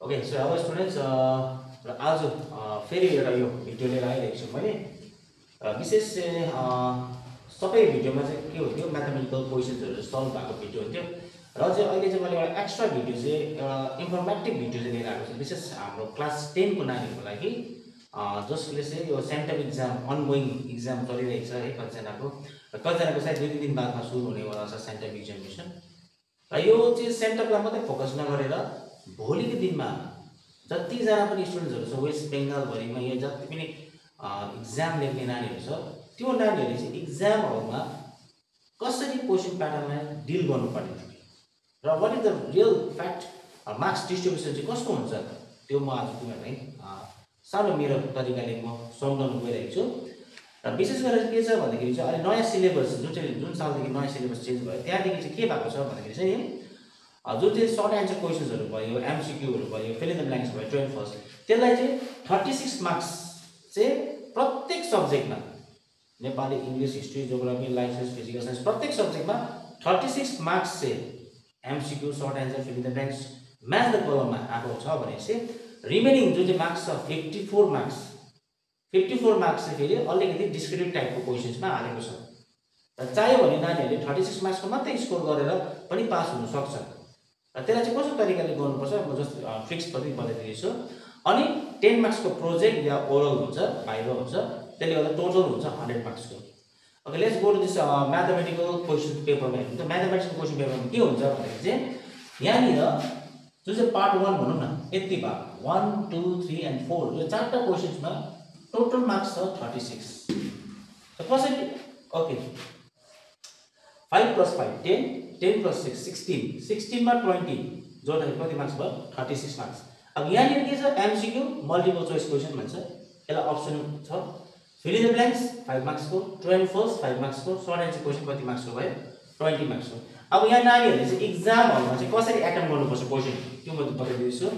Okay, so our students, आज फेरि एउटा यो भिडियो लिएर आइरहेको छु मैले। विशेष सबै भिडियोमा चाहिँ के हुन्थ्यो, म्याथमेटिकल क्वेसन्सहरु सल्भ भएको भिडियो हुन्थ्यो र चाहिँ अहिले चाहिँ मैले एउटा एक्स्ट्रा भिडियो चाहिँ एउटा इन्फर्मेटिभ भिडियो चाहिँ लिएर आएको छु। विशेष हाम्रो क्लास 10 को नानीहरुको लागि जसले चाहिँ यो सेन्टम एक्जाम अनगोइङ एक्जाम चलिरहेको छ है, कतिजनाको सायद 2-3 दिन बादमा सुरु हुनेवाला छ सेन्टम एक्जामिनेसन। र यो चाहिँ सेन्टमलाई मात्रै फोकस नगरेर भोलिको दिनमा जति जना पनि स्टुडेन्ट्सहरु छ वेस्ट बेंगल भरिमा यहाँ जति पनि एक्जाम लेख्ने नानीहरु छ त्यो नानीहरुले चाहिँ एक्जाम हलमा कसरी क्वेशन प्याटर्नमा डिल गर्नुपर्ने र what is the real fact marks distribution चाहिँ कस्तो हुन्छ त्यो म आज तिमीहरुलाई सानो मेरो तरिकाले म सम्झाउन गइरहेको छु। र विशेष गरेर के छ भन्दाखेरि चाहिँ अहिले नयाँ सिलेबस जुन सालदेखि नयाँ सिलेबस चेन्ज भयो त्यहाँदेखि चाहिँ के भएको छ भन्दाखेरि चाहिँ जुन चाहिँ सर्ट एन्सर क्वेशन्सहरु भयो, एमसीक्यूहरु भयो, फिल इन द ब्ल्याङ्क्स भयो 12 फर्स्ट त्यसलाई चाहिँ 36 मार्क्स चाहिँ प्रत्येक सब्जेक्टमा Nepali, English, history, geography, life science, physical science प्रत्येक सब्जेक्टमा 36 मार्क्स चाहिँ MCQ, short answer, fill in the blanks match the कलममा आएको छ भने चाहिँ रिमेनिङ जुन चाहिँ मार्क्स छ 54 मार्क्स चाहिँ फेरि अलिकति डिस्क्रिप्टिभ टाइपको क्वेशन्समा हालेको छ। र चाहियो भने नानीहरुले 36 मार्क्सको मात्रै स्कोर गरेर पनि पास हुन सक्छ। र त्यसलाई चाहिँ कस्तो तरिकाले गर्नुपर्छ म जस्ट ट्रिक्स पनि बताइदिन्छु। अनि 10 मार्क्सको प्रोजेक्ट या ओरल हुन्छ, भाइभा हुन्छ, त्यसले गर्दा टोटल हुन्छ 100 मार्क्सको। Okay, let's go to this mathematical question पेपरमा हेर्नु त। म्याथमेटिकल क्वेशन पेपरमा के हुन्छ भन्दाखेरि चाहिँ यहाँनिर जुन चाहिँ पार्ट 1 भनौं न यति भाग 1 2 3 एन्ड 4 यो चारटा क्वेशन्समा टोटल मार्क्स छ 36। त कसरी? ओके, 5 + 5 10 10 + 6 16 16 मा 20 जोड्दाखेरि कति मार्क्स भयो? 36 मार्क्स। अब यहाँनिर के छ? एमसीक्यू मल्टिपल चोइस क्वेशन भन्छ, यसलाई अप्सन छ। फिल इन द ब्ल्याङ्क्स 5 मार्क्सको, ट्रू एन्ड फल्स 5 मार्क्सको, सर्ट एन्सर क्वेशन कति मार्क्सको भयो? 20 मार्क्सको। अब यहाँ नानीहरुले चाहिँ एक्जाम हलमा चाहिँ कसरी एटेम्प गर्नुपर्छ क्वेशन त्यो म बताइदिन्छु।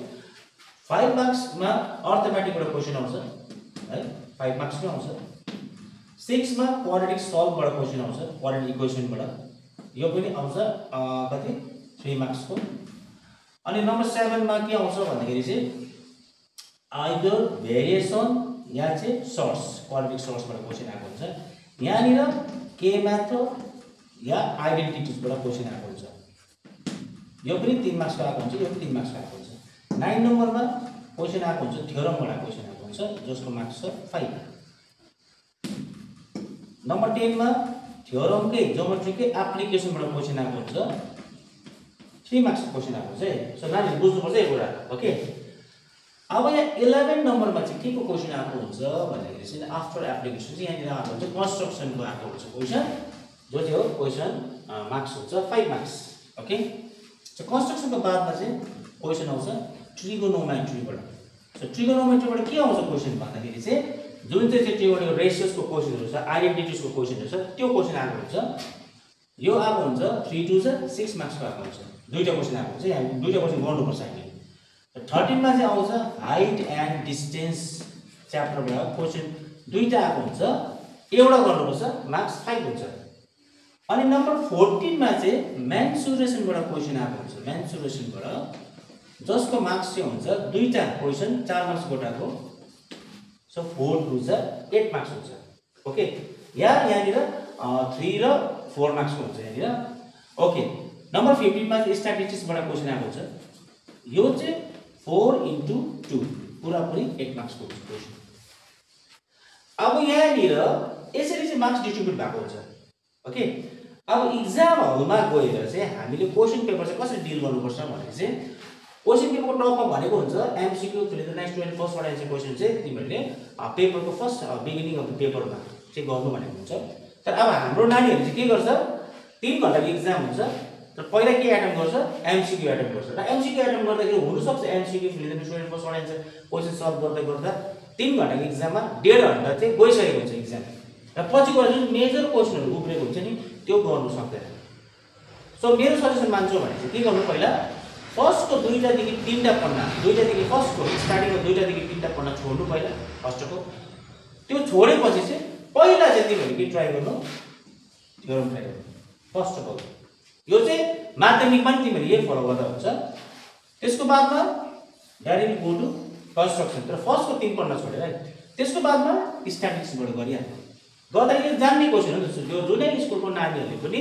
5 मार्क्समा अर्थमेटिकबाट क्वेशन आउँछ है, 5 मार्क्सको आउँछ। 6 मा क्वाड्रेटिक सल्भबाट क्वेशन आउँछ, क्वाड्रेटिक इक्वेसनबाट यो पनि आउँछ कति 3 मार्क्सको। अनि नम्बर 7 मा के आउँछ भन्दाखेरि चाहिँ आइदर भेरिएसन या चाहिँ सर्ट्स, क्वाड्रेटिक सर्ट्सबाट क्वेशन आएको हुन्छ। यहाँनिर के मेथड या आइडेन्टिटीजबाट क्वेशन आएको हुन्छ, यो पनि 3 मार्क्सको आएको हुन्छ, यो पनि 3 मार्क्सको आएको हुन्छ। 9 नम्बरमा क्वेशन आएको हुन्छ थ्योरमबाट क्वेशन आएको हुन्छ जसको मार्क्स छ 5। नम्बर 10 मा थ्योरमकै ज्योमेट्रीकै एप्लिकेसनबाट क्वेशन आएको हुन्छ 3 मार्क्सको क्वेशन आएको हुन्छ है। सो नानीहरु बुझ्नुपर्छ यो कुरा। ओके, अब यहाँ 11 नम्बरमा चाहिँ के को क्वेशन आएको हुन्छ भन्दाखेरि चाहिँ आफ्टर एप्लिकेसन चाहिँ यहाँनिर आएको हुन्छ कन्स्ट्रक्सनको आएको हुन्छ क्वेशन, जो चाहिँ हो क्वेशन मार्क्स हुन्छ 5 मार्क्स। ओके, सो कन्स्ट्रक्सनको बादमा चाहिँ क्वेशन आउँछ ट्रिगोनोमेट्रीबाट। सो ट्रिगोनोमेट्रीबाट के आउँछ क्वेशन भन्दाखेरि चाहिँ जुन चाहिँ ट्रिगोनोमेट्रीको रेशियोजको क्वेशनहरु छ, आइडेन्टिटीजको क्वेशनहरु छ त्यो क्वेशन आएको हुन्छ। यो आएको हुन्छ 3 2 6 मार्क्सको आएको हुन्छ, दुईटा क्वेशन आएको हुन्छ। यहाँ दुईटा क्वेशन गर्नुपर्छ हामीले। 13 मा चाहिँ आउँछ हाइट एन्ड डिस्टेन्स च्याप्टरबाट क्वेशन दुईटा आएको हुन्छ, एउटा गर्नुपर्छ मार्क्स 5 हुन्छ। अनि नम्बर 14 मा चाहिँ मेन्सुरेसनबाट क्वेशन आएको हुन्छ, मेन्सुरेसनबाट जसको मार्क्स चाहिँ हुन्छ दुईटा क्वेशन 4 मार्क्स गोटाको। सो 4 2 8 मार्क्स हुन्छ। ओके, यहाँनिर 3 र 4 मार्क्सको हुन्छ यहाँनिर। ओके, नम्बर 15 मा चाहिँ स्ट्याटिस्टिक्सबाट क्वेशन आएको हुन्छ, यो चाहिँ 4 × 2 पुरापुरी 8 मार्क्सको हुन्छ क्वेशन। अब यहाँनिर यसरी चाहिँ मार्क्स डिस्ट्रिब्युट भएको हुन्छ। ओके, अब एक्जाम हलमा गएर चाहिँ हामीले क्वेशन पेपर चाहिँ कसरी डिल गर्नुपर्छ भनेको चाहिँ क्वेशन पेपरको टपमा भनेको हुन्छ MCQ, fill in the blanks, true and false short answer question चाहिँ तिमीहरूले पेपरको फर्स्ट बिगिनिङ अफ द पेपरमा चाहिँ गर्नु भनेको हुन्छ। तर अब हाम्रो नानीहरु चाहिँ के गर्छ, 3 घण्टाको एक्जाम हुन्छ तर पहिला के एटेम्प गर्छ? एमसीक्यू एटेम्प गर्छ। र एमसीक्यू एटेम्प गर्दाखेरि हुन सक्छ MCQ, fill in the blanks, true and false short answer question solve गर्दै गर्दा 3 घण्टाको एक्जाममा 1.5 घण्टा चाहिँ गइसकेको हुन्छ एक्जाम। र पछि गएर जुन मेजर क्वेशनहरु उब्रेको हुन्छ नि त्यो गर्नु सक्दैन। सो मेरो सजेसन मान्छु भने चाहिँ के गर्नु, पहिला फर्स्टको 2टा देखि 3टा पन्ना, 2टा देखि फर्स्टको स्टार्टिङमा 2टा देखि 3टा पन्ना छोड्नु पहिला फर्स्टको। त्यो छोडेपछि चाहिँ पहिला चाहिँ तिमीहरुले के ट्राई गर्नु? थ्योरम ट्राई गर्नु फर्स्ट अफ अल। यो चाहिँ माध्यमिकमा पनि तिमीहरुले यही फलो गर्दा हुन्छ। त्यसको बादमा डाइरेक्टली गो टु कन्स्ट्रक्सन। तर फर्स्टको 3 पन्ना छोडेर है त्यसको बादमा स्ट्याटिस्टिक्सबाट गरिहाल्नु। गर्दाखेरि जान्ने क्वेसन हो नि त, जो जुनै स्कुलको नानीहरूले पनि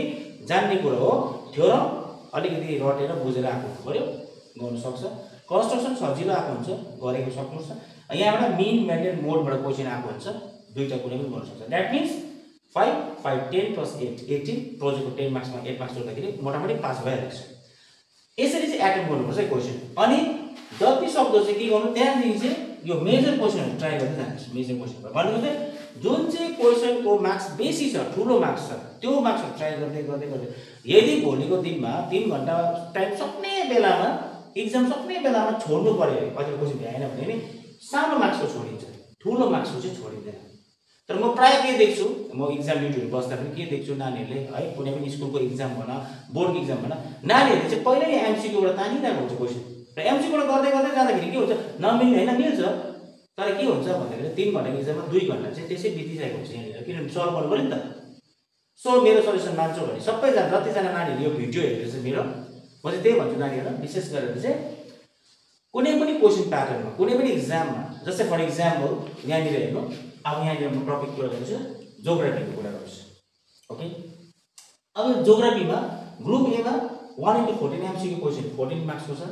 जान्ने कुरा हो। थ्योरम अलिकति रटेर बुझेर आएको पर्यो, गर्नु सक्छ। कन्स्ट्रक्सन सजिलो आएको हुन्छ, गरेको सक्नुहुन्छ। यहाँबाट मिन मेन्टेन मोडबाट क्वेसन आएको हुन्छ, दुईटा कुनै पनि गर्न सक्छ। द्याट मिन्स 5 5 10 + 8 18 प्रोजेक्टको 10 मार्क्समा 8 मार्क्स जोड्दाखेरि मोटामोटी पास भइहाल्छ। यसरी चाहिँ एटेम्प गर्नुपर्छ क्वेसन। अनि जति सक्दो चाहिँ के गर्नु, त्यहाँदेखि चाहिँ यो मेजर क्वेसनहरू ट्राई गर्दै जानुहोस्। मेजर क्वेसन भनेको चाहिँ जुन चाहिँ क्वेसनको मार्क्स बेसी छ, ठुलो मार्क्स छ, त्यो मार्क्सहरू ट्राई गर्दै गर्दै गर्दै यदि भोलिको दिनमा 3 घण्टा टाइम सक्ने बेलामा, एक्जाम सक्ने बेलामा छोड्नु पर्यो, कतिवटा क्वेसन भ्याएन भने नि सानो मार्क्सको छोडिन्छ, ठुलो मार्क्सको चाहिँ छोडिँदैन। तर म प्रायः के देख्छु, म एक्जाम ड्युटीहरू बस्दा पनि के देख्छु, नानीहरूले है कुनै पनि स्कुलको एक्जाम भन, बोर्डको एक्जाम भन, नानीहरूले चाहिँ पहिल्यै एमसिक्यूबाट तानिरहेको हुन्छ क्वेसन। र एमसिक्यूबाट गर्दै गर्दै जाँदाखेरि के हुन्छ, नमिल्ने होइन, मिल्छ। तर के हुन्छ भन्दाखेरि 3 घण्टाको एक्जाममा 2 घण्टा चाहिँ त्यसै बितिरहेको हुन्छ यहाँनिर, किनभने सल्भ गर्नु पऱ्यो नि त। सो मेरो सजेसन मान्छु भने सबैजना जतिजना नानीहरूले यो भिडियो हेरेर चाहिँ मेरो म चाहिँ त्यही भन्छु, नानीहरूलाई विशेष गरेर चाहिँ कुनै पनि क्वेसन प्याटर्नमा, कुनै पनि एक्जाममा, जस्तै फर इक्जाम्पल यहाँनिर हेर्नु, अब यहाँनिर म टपिक कुरा गर्छु, जोग्राफीको कुरा गर्छु। ओके, अब जोग्राफीमा ग्रुप एमा 1/14 एमसिक्यू क्वेसन 14 मार्क्सको छ।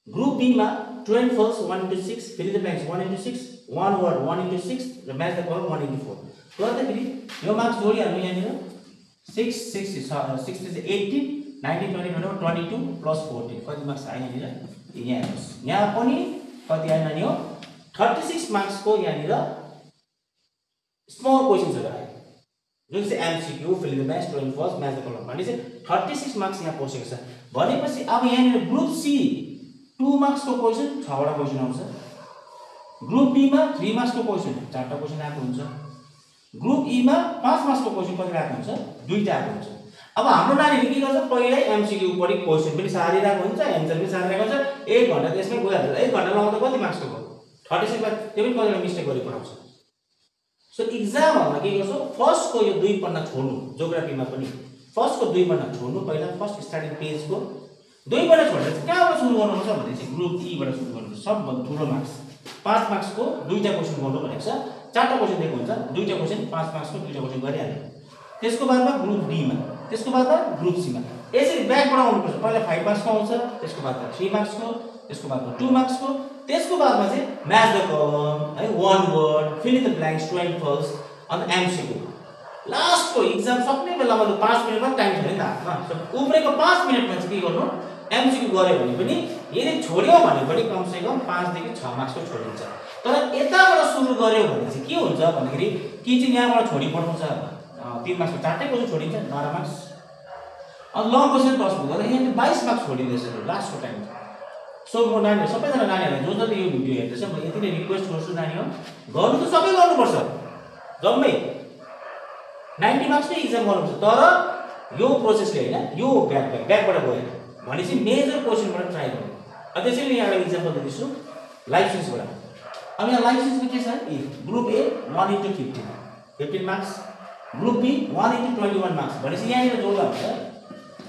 ग्रुप बीमा 12 false 1/6, fill the blanks 1/6, 1 word 1/6 र म्याच द कलम 1/4 गर्दाखेरि यो मार्क्स जोडिहाल्नु। यहाँनिर 6 6 18 19 20 22 + 14 कति मार्क्स आयो यहाँनिर, यहाँ हेर्नुहोस्। यहाँ पनि कति आयो नानी हो, 36 मार्क्सको यहाँनिर स्मल क्वेसन्सहरू आयो, जुन चाहिँ MCQ, fill the blanks, 12 false, match the column भने चाहिँ 36 मार्क्स यहाँ पसेको छ। भनेपछि अब यहाँनिर ग्रुप सी 2 मार्क्सको क्वेसन 6वटा क्वेसन आउँछ। ग्रुप बीमा 3 मार्क्सको क्वेसन 4टा क्वेसन आएको हुन्छ। ग्रुप ईमा 5 मार्क्सको क्वेसन कति आएको हुन्छ, 2टा आएको हुन्छ। अब हाम्रो नानीले के गर्छ, पहिल्यै एमसिक्यू पढी क्वेसन पनि सारिरहेको हुन्छ, एन्सर पनि सारिरहेको हुन्छ, 1 घण्टा त्यसमै गइहाल्छ। 1 घण्टा लगाउँदा कति मार्क्सको भयो, 36 मा त्यो पनि कतिवटा मिस्टेक गरी पठाउँछ। सो एक्जामहरुमा के गर्छौ, फर्स्टको यो 2 पन्ना छोड्नु, जियोग्राफीमा पनि फर्स्टको 2 पन्ना छोड्नु, पहिला फर्स्ट स्टार्टिङ पेजको 2 पन्ना छोडेर चाहिँ कहाँबाट सुरु गर्नुपर्छ भने चाहिँ ग्रुप ई बाट सुरु गर्नुपर्छ। सबभन्दा ठुलो मार्क्स 5 मार्क्सको 2टा क्वेसन गर्नु भनेको छ, 4टा क्वेसन दिएको हुन्छ, 2टा क्वेसन 5 मार्क्सको 2टा क्वेसन गरिहाल्नु। त्यसको बादमा ग्रुप डी मा, त्यसको बादमा ग्रुप सी मा यसरी ब्याकबाट आउनुपर्छ। पहिला 5 मार्क्सको आउँछ, त्यसको बादमा 3 मार्क्सको, त्यसको बादमा 2 मार्क्सको, त्यसको बादमा चाहिँ म्याच द कलम है, 1 word, fill in the blanks, 12 false अनि एमसीक्यू। लास्टको एक्जाम सक्ने बेलामा 5 मिनेटमा टाइम छ नि त हातमा, उब्रेको 5 मिनेटमा चाहिँ के गर्नु, एमसीक्यू गर्यो भने पनि, यदि छोड्यो भने पनि कमसेकम 5 देखि 6 मार्क्सको छोडिन्छ। तर यताबाट सुरु गर्यो भने चाहिँ के हुन्छ भन्दाखेरि के चाहिँ यहाँबाट छोडी पठाउँछ, 3 मार्क्सको 4टै क्वेसन छोडिन्छ, 12 मार्क्स। अनि लङ क्वेसन 10 गर्दा यहाँ 22 मार्क्स छोडिँदैछ लास्टको टाइम। सो म नानीहरू सबैजना नानीहरूलाई जो जति यो भिडियो हेर्दैछ म यति नै रिक्वेस्ट गर्छु, नानी हो गर्नु त सबै गर्नुपर्छ, जम्मै 90 मार्क्सकै एक्जाम गर्नुपर्छ। तर यो प्रोसेसले हैन, यो ब्याकबाट गयो भनेपछि मेजर क्वेसनबाट ट्राई गर्नु। अब त्यसैले यहाँ एउटा इक्जाम्पल दिन्छु लाइफ साइन्सबाट। अब यहाँ लाइफ साइन्सको के छ, group A 1/15 15 marks, group B 1/21 marks भनेपछि यहाँनिर जोड्दा हुन्छ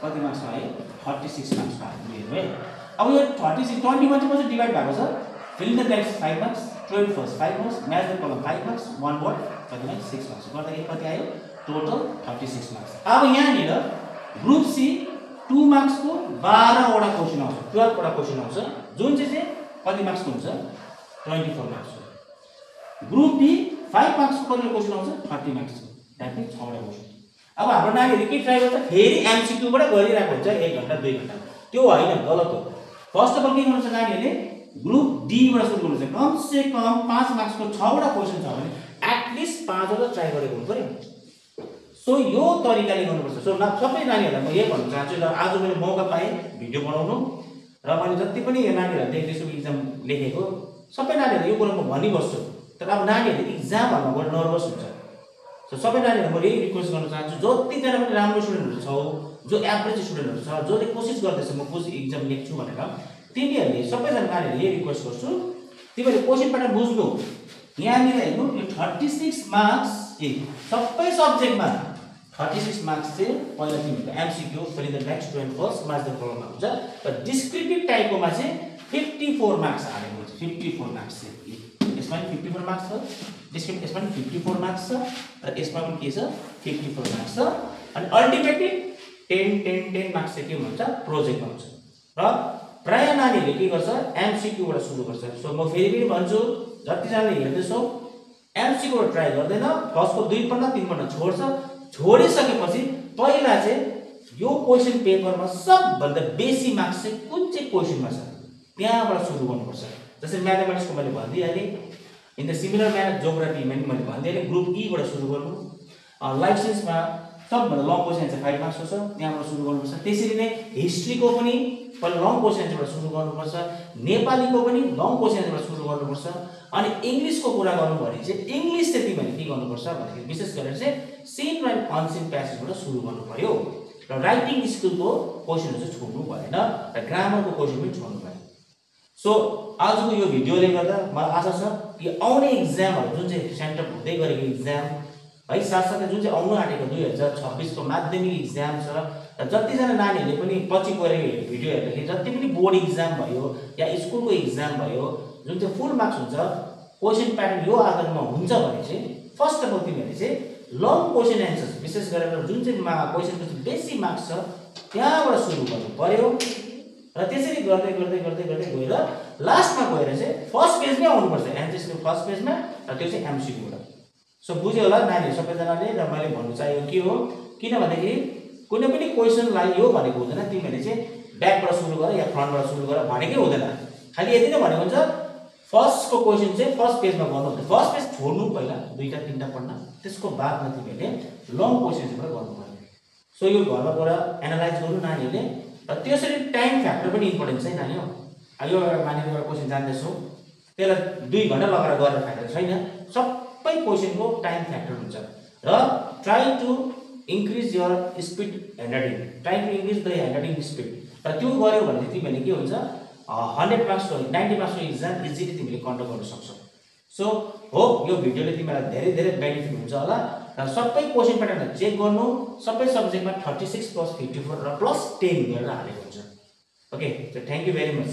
कति मार्क्स आयो, 36 मार्क्स आयो है। अब यो 36 21 चाहिँ कसरी डिभाइड भएको छ, fill in the blanks 5 marks, 12 false 5 marks, match the column 5 marks, 1 word कति मार्क्स 6 मार्क्स गर्दाखेरि कति आयो, टोटल 36 मार्क्स। अब यहाँनिर ग्रुप सी 2 मार्क्सको 12वटा क्वेसन आउँछ, 12वटा क्वेसन आउँछ, जुन चाहिँ कति मार्क्सको हुन्छ, 24 मार्क्सको। ग्रुप बी 5 मार्क्सको कति क्वेसन आउँछ, 30 मार्क्सको, द्याट मिन्स 6वटा क्वेसन। अब हाम्रो नानीहरूले के ट्राई गर्छ, फेरि एमसीक्यूबाट गरिरहेको हुन्छ 1 घण्टा 2 घण्टा, त्यो होइन, गलत हो। फर्स्ट अफ अल के गर्नुहुन्छ नानीहरूले, ग्रुप डी बाट सुरु गर्नुहुन्छ। कम से कम 5 मार्क्सको 6वटा क्वेसन छ भने एटलिस्ट 5वटा ट्राई गरेको हुनु पर्यो। सो यो तरिकाले गर्नुपर्छ। सो सबै नानीहरूलाई म यही भन्न चाहन्छु, र आज मैले मौका पाएँ भिडियो बनाउनु, र मैले जति पनि यो नानीहरूलाई देख्दैछु एक्जाम लेखेको सबै नानीहरूलाई यो कुरा म भनिबस्छु। तर अब नानीहरूले एक्जामहरूमा गएर नर्भस हुन्छ। सो सबै नानीहरूलाई म यही रिक्वेस्ट गर्न चाहन्छु, जतिजना पनि राम्रो स्टुडेन्टहरू छौ, जो एभरेज स्टुडेन्टहरू छ, जसले कोसिस गर्दैछ म कुछ एक्जाम लेख्छु भनेर, तिमीहरूले सबैजना नानीहरूले यही रिक्वेस्ट गर्छु, तिमीहरूले क्वेसन प्याटर्न बुझ्नु। यहाँनिर हेर्नु, यो 36 मार्क्स सबै सब्जेक्टमा 36 मार्क्स चाहिँ पहिला तिमीहरूको MCQ, fill in the blanks, 12 false, match the कलममा हुन्छ। र डिस्क्रिप्टिभ टाइपकोमा चाहिँ 54 मार्क्स हालेको 54 मार्क्स छ। यसमा पनि 54 मार्क्स छ, यसमा पनि 54 मार्क्स छ र यसमा पनि के छ 54 मार्क्स छ। अनि अल्टिमेटली 10 मार्क्स चाहिँ के हुन्छ प्रोजेक्टमा हुन्छ। र प्राय नानीहरूले के गर्छ एमसीक्यू बाट सुरु गर्छ। सो म फेरि पनि भन्छु जतिजनाले हेर्दैछौ एमसीक्यू बाट ट्राई गर्दैन, फर्स्टको 2 पन्ना 3 पन्ना छोड्छ। छोडिसकेपछि पहिला चाहिँ यो क्वेशन पेपरमा सबभन्दा बेसी मार्क्स चाहिँ कुन चाहिँ क्वेशनमा छ त्यहाँबाट सुरु गर्नुपर्छ। जस्तै म्याथमेटिक्सको मैले भनिदिइहालेँ, इन द सिमिलर म्याथ जियोग्राफीमा पनि मैले भनिदिइहालेँ ग्रुप ई बाट सुरु गर्नु। लाइफ साइन्समा सबभन्दा लङ क्वेशन चाहिँ 5 मार्क्सको छ, त्यहाँबाट सुरु गर्नुपर्छ। त्यसरी नै हिस्ट्रीको पनि पहिला लङ क्वेशनबाट सुरु गर्नुपर्छ, नेपालीको पनि लङ क्वेशनबाट सुरु गर्नुपर्छ। अनि इङ्ग्लिसको कुरा गर्नु भने चाहिँ इङ्ग्लिस चाहिँ तिमीले के गर्नुपर्छ भन्दाखेरि विशेष गरेर चाहिँ सीन र अनसीन प्यासेजबाट सुरु गर्नु पर्यो। र राइटिङ स्किलको क्वेशनहरू चाहिँ छोड्नु भएन र ग्रामरको क्वेशन पनि छोड्नु भएन। सो आजको यो भिडियोले गर्दा मलाई आशा छ कि आउने एक्जामहरू जुन चाहिँ सेन्टर हुँदै गरेको एक्जाम है, साथसाथै जुन चाहिँ आउनु आँटेको 2026 को माध्यमिक एक्जाम छ र जतिजना नानीहरूले पनि पछि गएर भिडियो हेर्दाखेरि जति पनि बोर्ड एक्जाम भयो या स्कुलको एक्जाम भयो जुन चाहिँ फुल मार्क्स हुन्छ क्वेशन प्याटर्न यो आधारमा हुन्छ भने चाहिँ फर्स्ट अफ अल तिमीहरूले चाहिँ लङ क्वेशन एन्सर्स विशेष गरेर जुन चाहिँ क्वेशनको चाहिँ बेसी मार्क्स छ त्यहाँबाट सुरु गर्नु पर्यो। र त्यसरी गर्दै गर्दै गर्दै गर्दै गएर लास्टमा गएर चाहिँ फर्स्ट पेजमै आउनुपर्छ एन्सर्सको फर्स्ट पेजमा, र त्यो चाहिँ एमसीक्यूबाट। सो बुझ्यो होला नानीहरू सबैजनाले। र मैले भन्नु चाहेको के हो किनभनेदेखि कुनै पनि क्वेशनलाई यो भनेको हुँदैन तिमीहरूले चाहिँ ब्याकबाट सुरु गर या फ्रन्टबाट सुरु गर भनेकै हुँदैन। खालि यति नै भनेको हुन्छ फर्स्टको क्वेशन चाहिँ फर्स्ट पेजमा गर्नु हुन्छ। फर्स्ट पेज छोड्नु पहिला 2टा 3टा पढ्न, त्यसको बादमा तिमीहरूले लङ क्वेशनबाट गर्नु पर्यो। सो यो घरमा गएर एनालाइज गर्नु नानीहरूले। र त्यसरी टाइम फ्याक्टर पनि इम्पोर्टेन्ट छ है नानी हो। यो एउटा मानेर एउटा क्वेशन जान्दैछौ त्यसलाई 2 घण्टा लगाएर गरेर फाइदा छैन। सबै क्वेशनको टाइम फ्याक्टर हुन्छ। र try to increase your speed handwriting, try to increase the handwriting speed. र त्यो गर्यो भने चाहिँ तिमीले के हुन्छ 100 मार्क्सको 90 मार्क्सको एक्जाम इजिली तिमीले कन्डक्ट गर्न सक्छौ। सो होप यो भिडियोले तिमीलाई धेरै धेरै बेनिफिट हुन्छ होला। र सबै क्वेशन प्याटर्न चेक गर्नु, सबै सब्जेक्टमा 36 + 54 र +10 गरेर हालेको हुन्छ। Okay, so thank you very much.